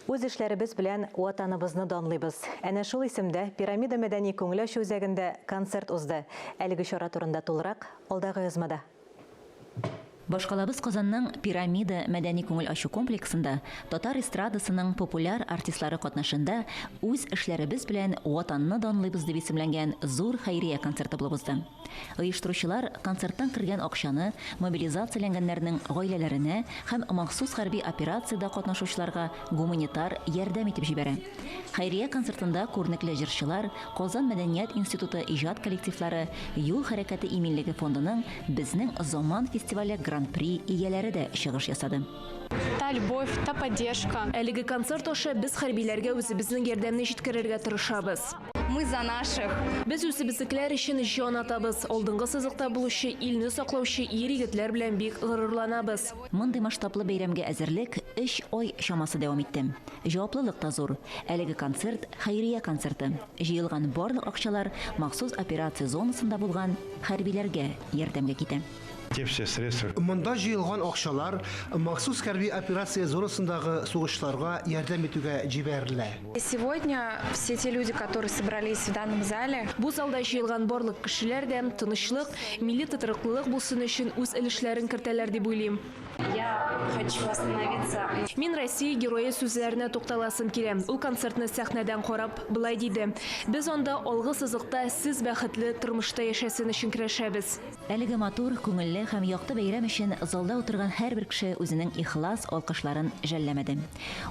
Үз эшләребез белән Ватаныбызны данлыйбыз. Әнә шул исемдә Пирамида мәдәни күңел ачу үзәгендә концерт узды. Әлеге чара турында тулырак, алдагы язмада. Башкалабыз Казанның Пирамида мәдәни күңел ачу комплексында татар эстрадасының популяр артистлары катнашында Үз эшләребез белән Ватанны данлыйбыз дип исемләнгән зур хәйрия концерты булып узды. Оештыручылар концерттан кергән акчаны мобилизацияләнгәннәрнең гаиләләренә һәм махсус хәрби операциядә катнашучыларга гуманитар ярдәм итеп җибәрә. Хәйрия концертында күренекле җырчылар, Казан мәдәният институты иҗат коллективлары, Юл хәрәкәте иминлеге фондының Безнең заман фестивале Гран-при ияләре дә чыгыш ясады. Та любовь, та поддержка. Әлеге концерт аша без хәрбиләргә үзебезнең ярдәмне җиткерергә тырышабыз. Мы за наших. Без үзебезнекеләр өчен җан атабыз. Алдынгы сызыкта булучы, илне саклаучы ир-егетләр белән бик горурланабыз. Мондый масштаблы бәйрәмгә әзерлек өч ай чамасы дәвам итте. Җаваплылык та зур. Әлеге концерт, хәйрия концерты. Җыелган барлык акчалар махсус операция зонасында булган хәрбиләргә ярдәмгә китә. Те все средства. Монда җыелган акчалар махсус хәрби операция зонасындагы сугышчыларга ярдәм итүгә җибәрелә. Сегодня все те люди, которые собрались в данном зале. Бу залда җыелган барлык кешеләр дә тынычлык, милли тотрыклылык булсын өчен үз өлешләрен кертәләр дип уйлыйм. Я хочу остановиться. Мин Россия Герое сүзләренә тукталасым килә. Ул концертны сәхнәдән карап, болай диде, Без анда алгы сызыкта сез бәхетле тормышта яшәсен өчен көрәшәбез. Әлеге матур, күңелле һәм якты бәйрәм өчен залда утырган һәрбер кеше үзенең ихлас алкышларын жәлләмәде.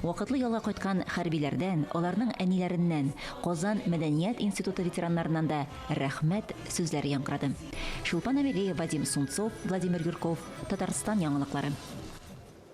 Вакытлы ялга кайткан хәрбиләрдән, аларның әниләреннән, Казан мәдәният институты ветераннарыннан да рәхмәт сүзләре яңгырады. Чулпан Әмиргиева, Вадим Сунцов, Владимир Юрков, Татарстан яңалыклары.